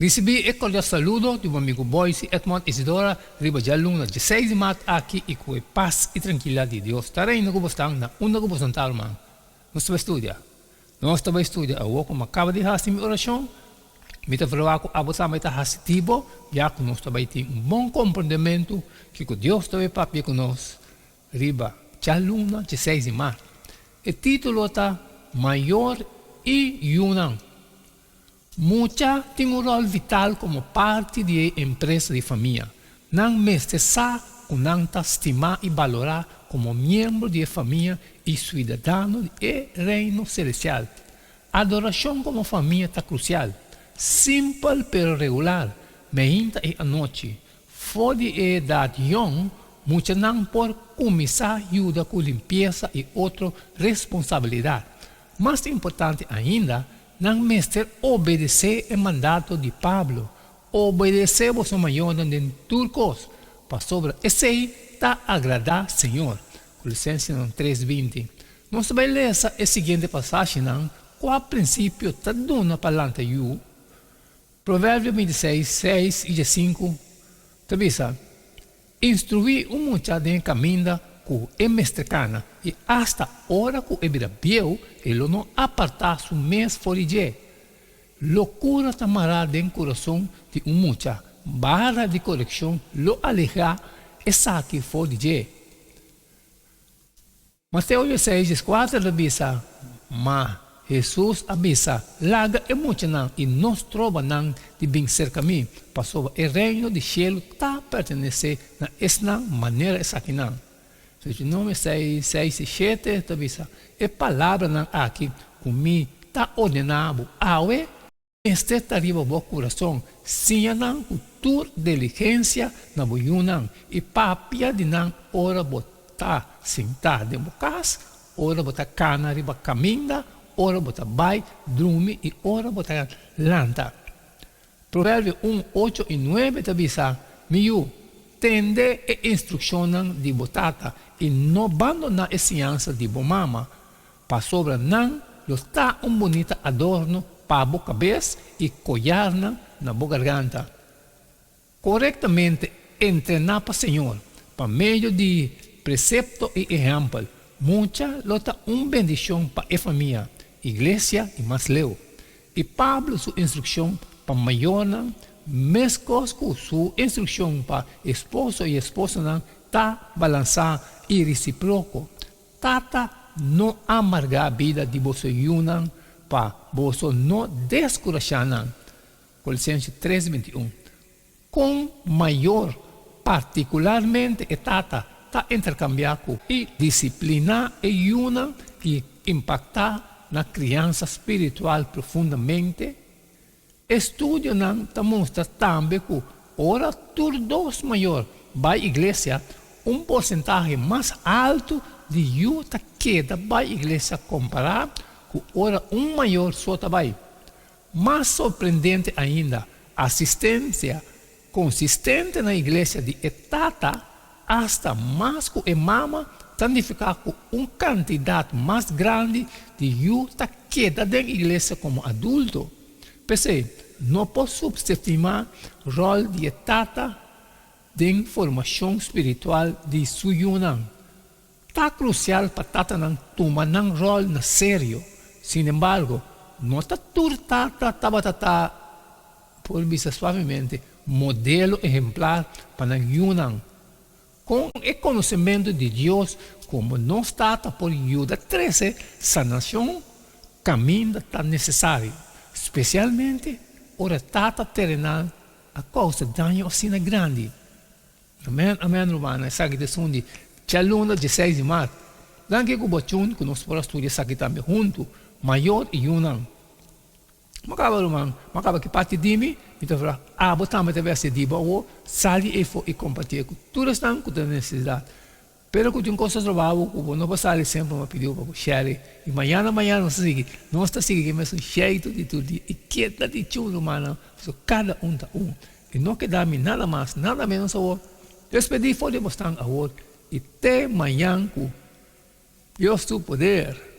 Risibí e kordial saludo di bo amigu Boyce Edmond Isidora riba djaluna dieseis di mart aki i ku e pas i trankilidat di Dios ta reina ku bosnan na unda ku bosnan ta ruman. Nos ta bai studia. Nos ta bai studia awor ku mi a kaba di hasi mi orashon. Mi ta verwagt ku abo tambe ta hasi di bo ya ku nos ta bai tin un bon komprendementu kiko Dios ta bai papia ku nos riba djaluna dieseis di mart. E título ta Mayor i Yunan. Mucha tin un ròl vital komo parti di e empresa di famia. Nan mester sa ku nan ta stimá i balorá komo miembro di e famia i suidadano di e Reino selestial. Adorashon komo famia ta krusial. Simpel pero regular, meinta i anochi. For di e edat yòn, muchanan por kuminsá yuda ku limpiesa i otro responsabilidat. Mas importante ainda, Nan mester obedesé e mandato di Pablo, Obedesé boso mayornan den tur kos, pasobra esei ta agradá Señor. Kolosensenan tres binti. Nos ta bai lesa e siguiente pasashinan kua prinsipio ta duna pa lanta yu. Proverbio bintiseis, seis i diesinku ta bisa, Instruí un mucha den e kaminda ku e mester kana, i asta ora ku e bira bieu e lo no apartá su mes for di dje. Lokura ta mará den kurason di un mucha, bara di korekshon lo alehá esaki for di dje. Mateo dieseis dieskuater ta bisa, Ma Hesus a bisa, Laga e muchanan i no stroba nan di bin serka mi, pasobra e reino di shelu ta pertenesé na esnan manera esakinan. Deuteronomio seis, seis i shete ta bisa, E palabranan aki ku mi ta ordená bo awe, Mester ta riba bo kurason. Siña nan ku tur diligensia na bo yunan i papia di nan ora bo ta sintá den bo kas, ora bo ta kana riba kaminda, ora bo ta bai drumi i ora bo ta lanta. Proverbio un, ocho i nuebe ta bisa, Mi yu, tende e instrukshonnan di bo tata i no bandoná e siñansa di bo mama, Pasobra nan lo ta un bunita adorno pa bo kabes i koyarnan na bo garganta. Korektamente entrená pa Señor, pa medio di presepto i ehèmpel, mucha lo ta un bendishon pa e famia, iglesia i mas leu. I Pablo su instrukshon pa mayornan, meskos ku su instrukshon pa esposo i esposanan, ta balansá i resiproko. Tata no amargá bida di boso yunan pa boso no deskurashá nan. Kolosense tres binti un. Kon mayor, partikularmente e tata, ta interkambiá ku i disipliná e yunan i impaktá na kriansa spiritual profundamente? Estudionan ta mustra tambe ku ora tur dos mayor bai iglesia, un porsentahe mas altu di yu ta keda bai iglesia kompará ku ora un mayor so ta bai. Mas sorprendente ainda, asistensia konsistente na iglesia di e tata asta mas ku e mama ta nifiká ku un kantidat mas grandi di yu ta keda den iglesia komo adulto. P'esei, no por supsestimá ròl di e tata den formashon spiritual di su yunan. Ta krusial pa tatanan tuma nan ròl na serio. Sinembargo, no ta tur tata tabata ta, por bisa suavemente, modelo ehemplar pa nan yunan. Kon e konosementu di Dios komo nos Tata por yuda trese sanashon kaminda ta nesesario, spesialmente ora tata terenal a kousa daño asina grandi? Amen amen rumannan esaki ta esun di djaluna dieseis di mart. Danki ku bo tjun ku nos por a studia esaki tambe huntu, mayor i yunan. Bo kaba ruman, bo kaba ki parti di mi, mi ta fla abo tambe ta besti di bo awor, sali eyfo i kompartié ku tur esnan ku ta nesesidat. Pero ku tin kos ta troba bo ku bo no por sali semper mi a pidi bo pa bo share i mañana mañana nos ta sigui, nos ta sigui ku e mesun sheitu di tur dia i keda di tjun rumannan pasobra kada un ta un. I no keda mi nada mas nada menos awor. Despedí for di bosnan awor i te mañan ku Dios su poder.